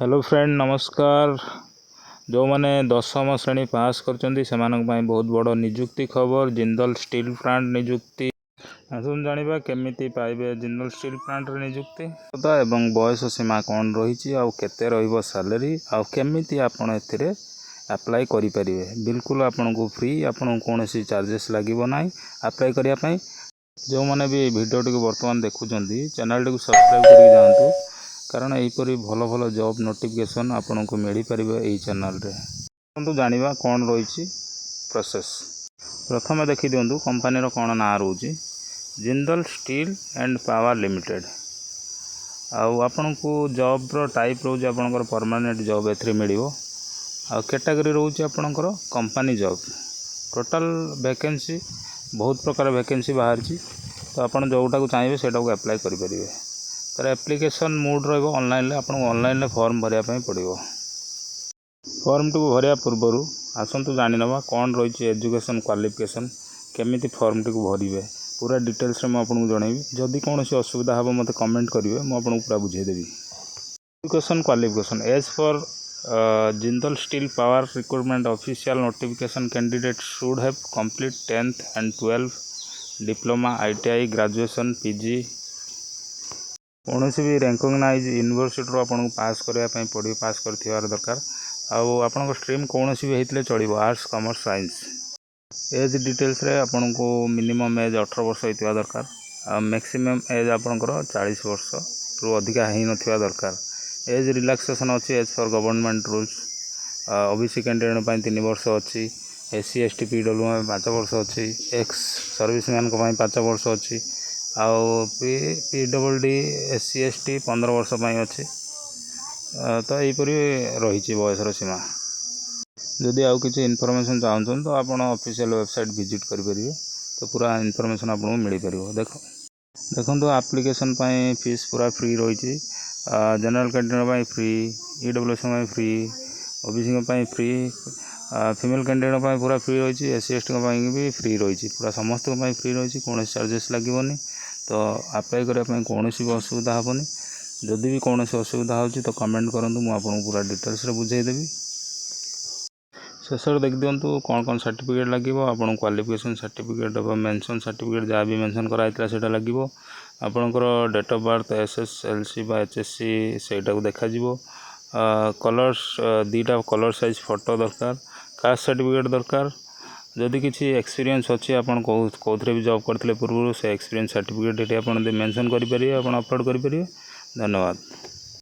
Hello friend, ନମସ୍କାର। ଯେଉଁମାନେ ଦଶମ ଶ୍ରେଣୀ ପାସ୍ କରିଛନ୍ତି, ସେମାନଙ୍କ ପାଇଁ ବହୁତ ବଡ଼ ନିଯୁକ୍ତି ଖବର, ଜିନ୍ଦଲ ଷ୍ଟିଲ୍ ପ୍ଲାଣ୍ଟ ନିଯୁକ୍ତି। ଆସନ୍ତୁ ଜାଣିବା କେମିତି ପାଇବେ ଜିନ୍ଦଲ ଷ୍ଟିଲ୍ ପ୍ଲାଣ୍ଟରେ ନିଯୁକ୍ତି ଏବଂ ବୟସ ସୀମା କ'ଣ ରହିଛି ଆଉ କେତେ ରହିବ ସାଲେରୀ ଆଉ କେମିତି ଆପଣ ଏଥିରେ ଆପ୍ଲାଏ କରିପାରିବେ। ବିଲକୁଲ ଆପଣଙ୍କୁ ଫ୍ରି, ଆପଣଙ୍କୁ କୌଣସି ଚାର୍ଜେସ୍ ଲାଗିବ ନାହିଁ ଆପ୍ଲାଏ କରିବା ପାଇଁ। ଯେଉଁମାନେ ବି ଏହି ଭିଡ଼ିଓଟିକୁ ବର୍ତ୍ତମାନ ଦେଖୁଛନ୍ତି, ଚ୍ୟାନେଲଟିକୁ ସବସ୍କ୍ରାଇବ୍ କରିକି ଯାଆନ୍ତୁ, କାରଣ ଏହିପରି ଭଲ ଭଲ ଜବ୍ ନୋଟିଫିକେସନ୍ ଆପଣଙ୍କୁ ମିଳିପାରିବ ଏହି ଚ୍ୟାନେଲରେ। ଆସନ୍ତୁ ଜାଣିବା କ'ଣ ରହିଛି ପ୍ରୋସେସ୍। ପ୍ରଥମେ ଦେଖିଦିଅନ୍ତୁ କମ୍ପାନୀର କ'ଣ ନାଁ ରହୁଛି, Jindal steel and power limited. ଆଉ ଆପଣଙ୍କୁ ଜବ୍ର ଟାଇପ୍ ରହୁଛି ଆପଣଙ୍କର ପରମାନେଣ୍ଟ ଜବ୍ ଏଥିରେ ମିଳିବ। ଆଉ କ୍ୟାଟାଗୋରୀ ରହୁଛି ଆପଣଙ୍କର କମ୍ପାନୀ ଜବ୍। ଟୋଟାଲ୍ ଭ୍ୟାକେନ୍ସି, ବହୁତ ପ୍ରକାର ଭ୍ୟାକେନ୍ସି ବାହାରିଛି, ତ ଆପଣ ଯେଉଁଟାକୁ ଚାହିଁବେ ସେଇଟାକୁ ଆପ୍ଲାଏ କରିପାରିବେ। ତାର ଆପ୍ଲିକେସନ୍ ମୋଡ଼୍ ରହିବ ଅନଲାଇନ୍ରେ। ଆପଣଙ୍କୁ ଅନଲାଇନ୍ରେ ଫର୍ମ ଭରିବା ପାଇଁ ପଡ଼ିବ। ଫର୍ମଟିକୁ ଭରିବା ପୂର୍ବରୁ ଆସନ୍ତୁ ଜାଣିନେବା କ'ଣ ରହିଛି ଏଜୁକେସନ୍ କ୍ୱାଲିଫିକେସନ୍, କେମିତି ଫର୍ମଟିକୁ ଭରିବେ, ପୁରା ଡିଟେଲ୍ସରେ ମୁଁ ଆପଣଙ୍କୁ ଜଣାଇବି। ଯଦି କୌଣସି ଅସୁବିଧା ହେବ, ମୋତେ କମେଣ୍ଟ କରିବେ, ମୁଁ ଆପଣଙ୍କୁ ପୁରା ବୁଝେଇଦେବି। Education qualification: as per Jindal Steel Power recruitment official notification, candidate should have complete 10th and 12, diploma, ITI, graduation, PG, କୌଣସି ବି ରେକଗ୍ନାଇଜ୍ ୟୁନିଭର୍ସିଟିରୁ ଆପଣଙ୍କୁ ପାସ୍ କରିବା ପାଇଁ ପଡ଼ିବ, ପାସ୍ କରିଥିବାର ଦରକାର। ଆଉ ଆପଣଙ୍କ ଷ୍ଟ୍ରିମ୍ କୌଣସି ବି ହେଇଥିଲେ ଚଳିବ, ଆର୍ଟ୍ସ, କମର୍ସ, ସାଇନ୍ସ। ଏଜ୍ ଡିଟେଲ୍ସରେ ଆପଣଙ୍କୁ ମିନିମମ୍ ଏଜ୍ 18 ବର୍ଷ ହେଇଥିବା ଦରକାର ଆଉ ମ୍ୟାକ୍ସିମମ୍ ଏଜ୍ ଆପଣଙ୍କର 40 ବର୍ଷରୁ ଅଧିକା ହେଇନଥିବା ଦରକାର। ଏଜ୍ ରିଲାକ୍ସେସନ୍ ଅଛି ଆଜ୍ per government rules. OBC candidate ପାଇଁ 3 ବର୍ଷ ଅଛି, S C, S T, PW ପାଇଁ 5 ବର୍ଷ ଅଛି, ଏକ୍ସ ସର୍ଭିସମ୍ୟାନଙ୍କ ପାଇଁ 5 ବର୍ଷ ଅଛି ଆଉ PWD, SC, ST 15 ବର୍ଷ ପାଇଁ ଅଛି। ତ ଏହିପରି ରହିଛି ବୟସର ସୀମା। ଯଦି ଆଉ କିଛି ଇନଫର୍ମେସନ୍ ଚାହୁଁଛନ୍ତି, ତ ଆପଣ ଅଫିସିଆଲ୍ ୱେବସାଇଟ୍ ଭିଜିଟ୍ କରିପାରିବେ, ତ ପୁରା ଇନଫର୍ମେସନ୍ ଆପଣଙ୍କୁ ମିଳିପାରିବ। ଦେଖନ୍ତୁ, ଆପ୍ଲିକେସନ୍ ପାଇଁ ଫିସ୍ ପୁରା ଫ୍ରି ରହିଛି। ଜେନେରାଲ୍ କ୍ୟାଣ୍ଡିଡେଟ୍ ପାଇଁ ଫ୍ରି, EWS ପାଇଁ ଫ୍ରି, ଓବିସିଙ୍କ ପାଇଁ ଫ୍ରି, ଫିମେଲ୍ କ୍ୟାଣ୍ଡିଡେଟ୍ ପାଇଁ ପୁରା ଫ୍ରି ରହିଛି, ଏସ୍ ସି, ଏସ୍ ଟିଙ୍କ ପାଇଁ ବି ଫ୍ରି ରହିଛି। ପୁରା ସମସ୍ତଙ୍କ ପାଇଁ ଫ୍ରି ରହିଛି, କୌଣସି ଚାର୍ଜେସ୍ ଲାଗିବନି। ତ ଆପ୍ଲାଏ କରିବା ପାଇଁ କୌଣସି ବି ଅସୁବିଧା ହେବନି। ଯଦି ବି କୌଣସି ଅସୁବିଧା ହେଉଛି, ତ କମେଣ୍ଟ କରନ୍ତୁ, ମୁଁ ଆପଣଙ୍କୁ ପୁରା ଡିଟେଲ୍ସରେ ବୁଝେଇଦେବି। ଶେଷରେ ଦେଖିଦିଅନ୍ତୁ କ'ଣ କ'ଣ ସାର୍ଟିଫିକେଟ୍ ଲାଗିବ ଆପଣଙ୍କୁ। କ୍ୱାଲିଫିକେସନ୍ ସାର୍ଟିଫିକେଟ୍, ମେନସନ୍ ସାର୍ଟିଫିକେଟ୍, ଯାହା ବି ମେନସନ୍ କରାହେଇଥିଲା ସେଇଟା ଲାଗିବ। ଆପଣଙ୍କର ଡେଟ୍ ଅଫ୍ ବାର୍ଥ, SSLC ବା HSC, ସେଇଟାକୁ ଦେଖାଯିବ। କଲର୍ସ, ଦୁଇଟା କଲର୍ ସାଇଜ୍ ଫଟୋ ଦରକାର। କାଷ୍ଟ ସାର୍ଟିଫିକେଟ୍ ଦରକାର। ଯଦି କିଛି ଏକ୍ସପିରିଏନ୍ସ ଅଛି, ଆପଣ କେଉଁଥିରେ ବି ଜବ୍ କରିଥିଲେ ପୂର୍ବରୁ, ସେ ଏକ୍ସପିରିଏନ୍ସ ସାର୍ଟିଫିକେଟ୍ ଏଠି ଆପଣ ମେନସନ୍ କରିପାରିବେ, ଆପଣ ଅପଲୋଡ଼ କରିପାରିବେ। ଧନ୍ୟବାଦ।